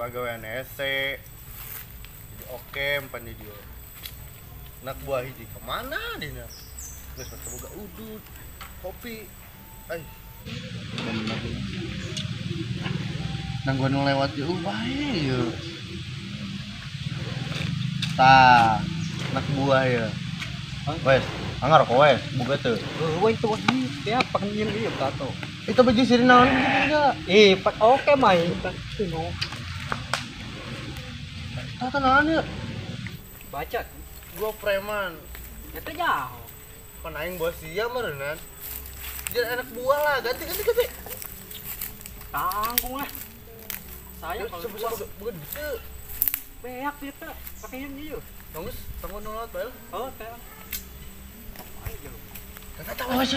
Pagawean hese. Jadi oke empan di dia. Anak buah hiji kemana dina? Geus boga udut, kopi. Ai. Nang gua nu lewat jauh bae ye. Tah, anak buah ya. Wes, anggar kok wes, boga teu. Heueuh itu ya pengen ieu tato. Itu baju siri naon gitu. Ih, oke mai. Tino. Tah naon ya? Baca. Gua preman. Eta jauh. Pan aing bos sia meureunnan. Jangan anak buah lah, ganti. Tanggung lah. Saya kalau bukan gitu. Beak gitu, pakai yang ieu. Tunggu, tunggu nolak bae. Oh, teh. Ayo. Kata wes.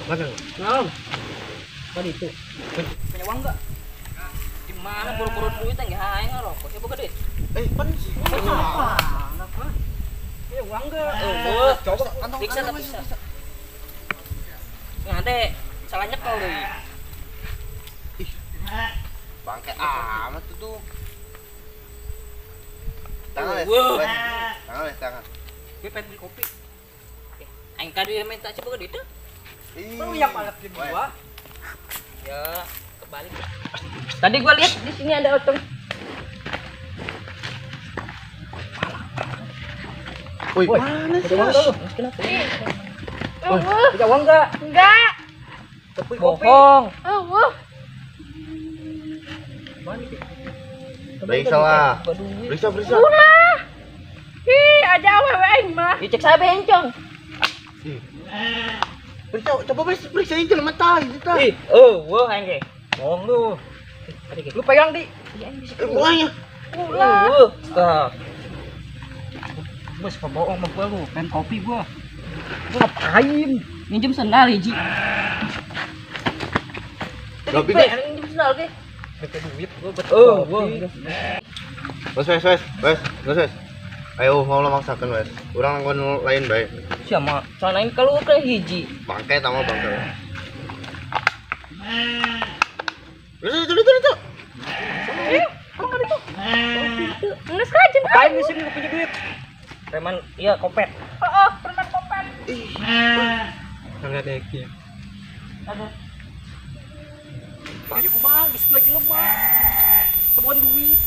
Makan. Naon? Tadi itu. Punya uang enggak? Di mana buru-buru duit enggak aing ngerokok. Ya buka duit. Eh, pan sih. Apa? Apa? Punya uang enggak? Oh, coba kantong. Periksa. Ngade, salah nyekel deui. Ih. Bangke amat tuh. Tangan, tangan. Gue pengen beli kopi. Aing kadu minta coba duit tuh. Lu yang malak di gua. Ya, kebalik. Tadi gua lihat di sini ada otong. Woi, mana sih? Kenapa? Punya uang enggak? Enggak. Kopi. Bohong. Eueuh. Periksa lah. Periksa. Ulah. Ih, ada awewe aing mah. Ih, cek saya bencong. Periksa, coba periksa ini jelema tah, kita. Ih, eueuh aing ge. Bohong lu. Lu pegang di. Iya, aing bisa. Ulah. Ulah. Stop. Gua suka bohong sama gua lu, pengen kopi gua. Gua ngapain? Minjem sendal hiji. Kopi minjem sendal ge. Bete duit gua buat kopi. Wes. Ayo mau lo maksakan wes. Urang nanggon lain bae. Siapa? Canain kalau ke hiji. Bangke sama bangke. Itu. Ayo, kamu itu. Geus rajin. Ngapain di sini punya duit? Preman, iya kopet. Oh, preman kopet. Ih. Enggak ada ya. Apa? Ya kumaha geus lagi lemah. Temuan duit.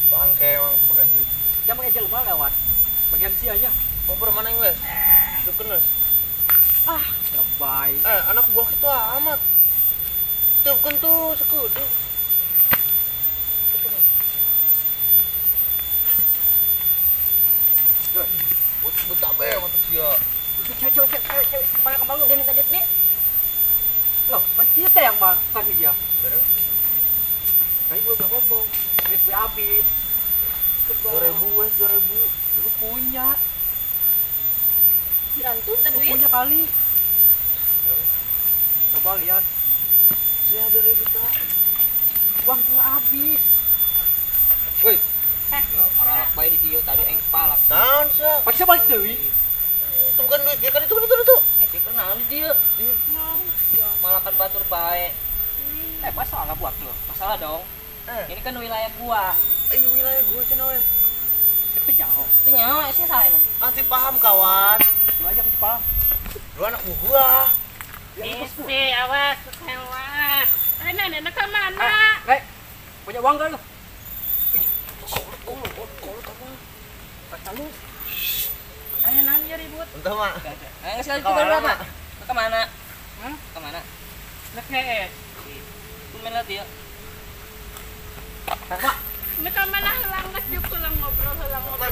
Bangke emang sebagian duit. Jam aja lemah lewat. Bagian si aja. Mau mana yang wes? Suken wes. Ah, lebay. Anak buah itu amat. Tiupkan tuh sekutu. Bentak be mata sia. Itu cewek. Kepala kembali lu. Dia minta duit, Dek. Loh, kan kita yang makan dia. Terus? Tadi gua udah ngomong, duit gue habis. 2000 wes, 2000. Lu punya. Dirantu minta duit. Lu punya kali. Coba lihat. Sia 2000 ta. Uang gua habis. Woi. Maralak bae di dieu tadi aing palak. Naon sia? Paksa balik deui. Itu bukan duit, dia kan itu. Eh, kan naon di dieu? Malakan batur bae. Masalah buat lu. Masalah dong. Ini kan wilayah gua. Wilayah gua cenah we. Itu nyaho. Itu nyaho, sih salah emang. Kasih paham kawan. Lu aja kasih paham. Lu anak buah gua. Isi, awas lewat. Nenek ke mana? Rek, punya uang enggak lu? Kolot apa? Baca lu. Ayo naon ya ribut. Entah, Mak. Ayo sekali kita berapa? Ke mana? Hah? Ke mana? Nek. Tumben lihat ya. Pak. Ini ke mana helang geus diuk pulang ngobrol helang ngobrol.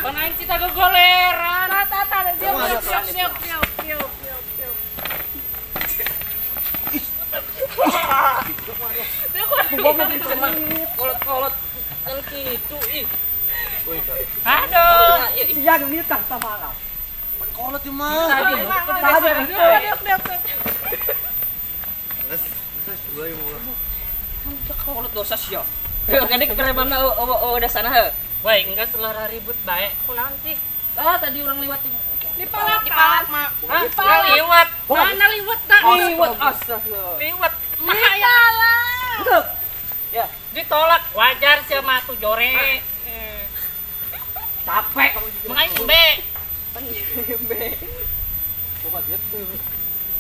Pan aing kita gogoleran. Rata-rata dia tiup. Kolot-kolot kan gitu ih. Aduh. Iya duit tah malam. Pan kolot ieu mah. Tadi. Geus, gua mau. Kolot dosa sia. Kadek preman mah udah sana heuh. Baik, enggak setelah ribut baik. Kunaon sih? Ah, tadi orang lewat dipalak. Dipalak, Mak. Dipalak. Liwat. Mana liwat tak? Liwat, astagfirullah. Liwat. Dipalak. Ya. Ditolak wajar sih sama tuh jore. Capek. Makanya embe. Pan embe. Coba gitu.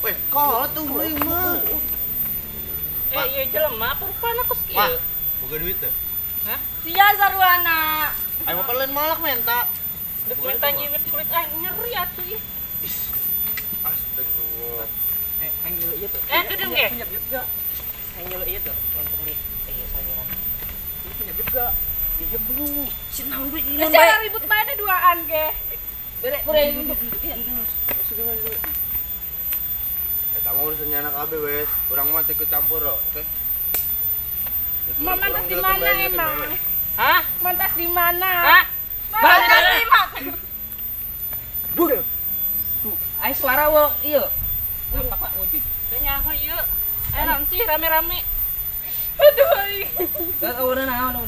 Weh, kolot tuh beli mah. Eh, iya jelema apa rupana kos kieu? Mak, boga duit teh? Hah? Sia sarwana. Ayo mah lain malak menta. Dek menta nyiwit kulit aing nyeri atuh ih. Astagfirullah. Eh, main ngilu ieu tuh. Eh, gedeng ge. Punya duit gak? Main ngilu ieu tuh untuk di sayuran. Lu punya duit gak? Pinjam dulu. Si naon duit ieu Geus cara ribut bae deh duaan ge. Bere, bere duduk. Eta mah urusannya anak AB wes. Urang mah teu ikut campur ro, oke? Ma mantas di mana emang? Hah? Mantas di mana? Hah? Mantas di mana? Bur. Tuh, ai suara wo ieu. Nampak wujud. Teu nyaho ieu. Ayo naon sih rame-rame. Aduh aing. Heeh, naon naon.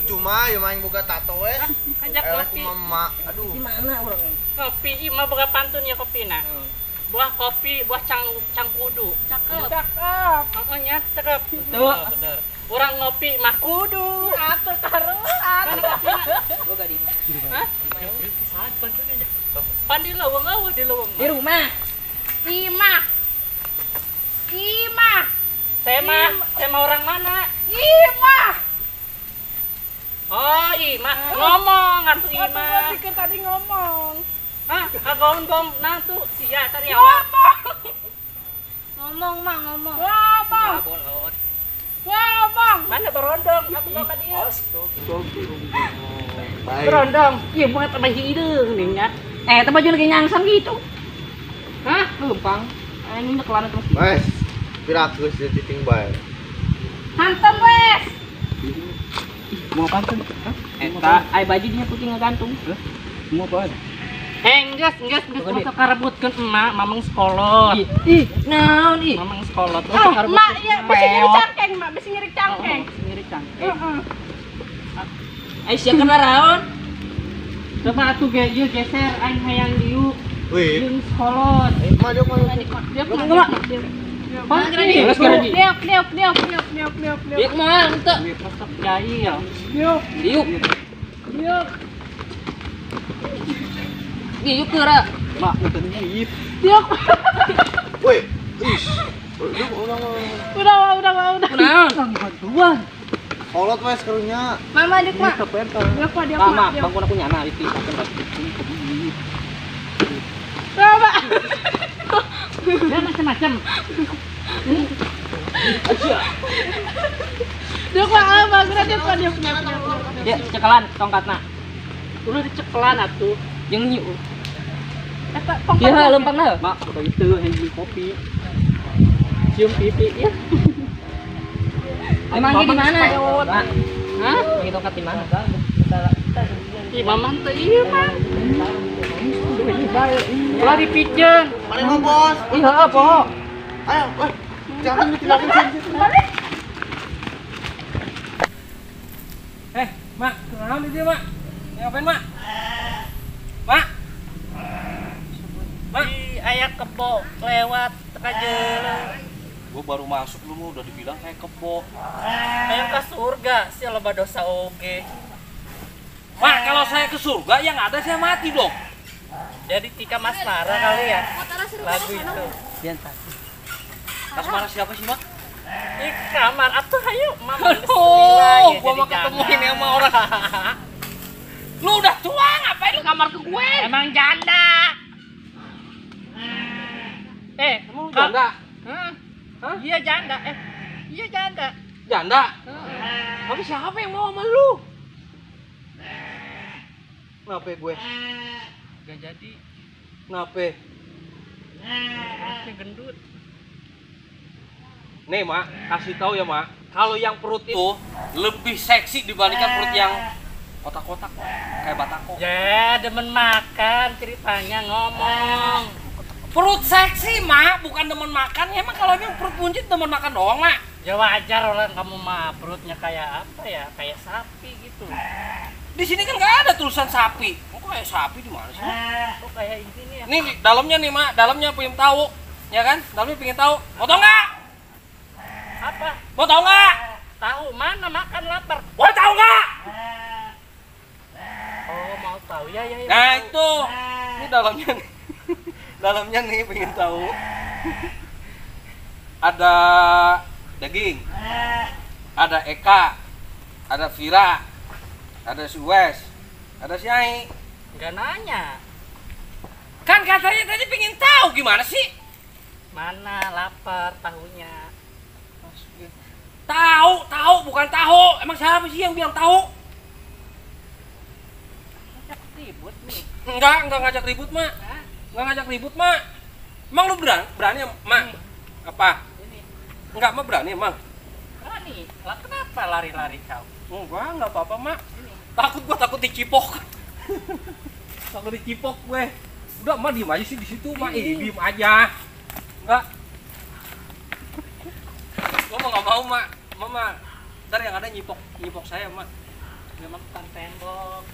Cuma ieu mah aing boga tato wes. Kajak Eleh kopi. kumaha emak. Aduh. Di mana urang? Kopi ieu mah boga pantun ya kopina. Buah kopi, buah cangkudu. Cakep. Cakep. Heeh nya, cakep. Tuh. Bener. Urang ngopi mah kudu. Atuh terus atuh. Boga di. Hah? Pan di leuweung eueuh di leuweung. Di rumah. Imah. Imah. Saya mah orang mana? Imah. Oh, Imah. Ngomong atuh Atuh Imah. gua pikir tadi ngomong. Hah, agaun bom nah tuh sia tadi Ngomong. Ngomong mah ngomong. Ngomong. Bolot. Ngomong. Mana berondong atuh ka dieu. Baik. Berondong. Ieu mah teh hideung nih nya. Eh, teh baju lagi nyangsang gitu. Hah? Lempang. Aing nyekelan terus. Wes, pirakus di titing bae. Hantem wes. Mau apaan tuh? Hah? Eta, ai baju dia putih ngegantung. Mau apaan? Eh, geus geus geus masuk karebutkeun emak, mameng sekolot. Ih, naon ih? Mameng sekolot. Ah, mak iya bisi nyeri cangkeng, mak bisi nyeri cangkeng. Nyeri cangkeng. Heeh. Ai sia kena raon. Coba atuh ge ieu geser aing hayang diuk. Wih, Jeung sekolot. mah dia mah. Diuk Enggak, mah. Geus gara di. Diuk diuk diuk diuk diuk diuk diuk. Diuk moal henteu. Masuk jahil. Diuk Diuk. diuk. Diuk geura. Mak, nonton duit. Diuk. Wih, ish. Lu orang Udah, Mak, udah, Mak, udah. Kunaon? Bantuan. kolot wes karunya. Mama diuk, Mak. Diuk, Mak, diuk, Mama, Mak. Diuk. bangkuna ku nyana di Mama. Dia macam-macam. Diuk, Mak, ah, bagus diuk, Mak, diuk, diuk, diuk. Dia cekelan tongkatna. Ulah dicekelan atuh. Jeung nyiu. Eta tongkat. Ieu lempangna. Mak, udah gitu, yang beli kopi. Cium pipi ya. Emang di mana? Mak, Hah? mangi tongkat di mana? Ih, mamang teh ieu mah. Ulah dipijeun. Mana mau bos? Ih, heeh, poho. Ayo, weh. Jangan ditinggalin sini. Eh, Mak, kenalan di dia, Mak. Ngapain, Mak? Mak. Mak. Di aya kebo lewat teka jeuleuh. Gua baru masuk lu mah udah dibilang kayak kebo. Hayang ka surga sia loba dosa oge. Mak, kalau saya ke surga yang ada saya mati dong. Jadi Tika Masmara kali ya lagu itu. Biasa. Kasmara siapa sih, Mak? Di kamar atuh hayu mama geus Aduh, lila, gua jadi mau ketemu janda. ini sama orang. Lu udah tua, ngapain lu kamar ke gue? Emang janda. Eh, Emang lu janda? Hah? Hah? Iya janda. Eh, iya janda. Janda? Tapi siapa yang mau sama lu? Kenapa gue? Gak jadi. Kenapa? Perutnya gendut. Nih, Mak, kasih tahu ya, Mak. Kalau yang perut itu lebih seksi dibandingkan perut yang kotak-kotak, Mak. Kayak batako. Ya, demen makan ceritanya ngomong. Perut seksi, Mak, bukan demen makan. Emang kalau yang perut buncit demen makan doang, Mak. Ya wajar orang kamu mah perutnya kayak apa ya? Kayak sapi gitu. Di sini kan nggak ada tulisan sapi. Kok kayak sapi di mana sih? Mak? Kok kayak ini nih ya? Nih dalamnya nih, Mak, dalamnya pengen tahu. Ya kan? Dalamnya pengen tahu. Mau tahu nggak? Apa? Mau tahu nggak? Tahu mana makan lapar. Mau tahu nggak? Oh, mau tahu ya ya. Nah, itu. Ini dalamnya nih. Dalamnya nih pengen tahu. Ada daging. Ada Eka, ada Vira, ada si Wes, ada si Ai. Nggak nanya. Kan katanya tadi pengen tahu, gimana sih? Mana lapar tahunya. Tahu, tahu bukan tahu. Emang siapa sih yang bilang tahu? Ngajak ribut nih. Enggak ngajak ribut, Mak. Hah? Enggak ngajak ribut, Mak. Emang lu berani, Mak? Apa? Ini. Enggak, Mak berani emang. Berani. Lah kenapa lari-lari kau? Enggak apa-apa, Mak. Ini. Takut gua, takut dicipok. Takut dicipok gue. Udah, Mak diem aja sih di situ, Mak. Ih, diem aja. Enggak. Gua mah enggak mau, Mak. Mama, ntar yang ada nyipok saya, Mak. Memang bukan tembok.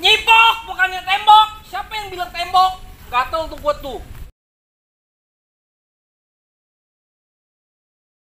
Nyipok, bukannya tembok. Siapa yang bilang tembok? Gatel tuh gua tuh.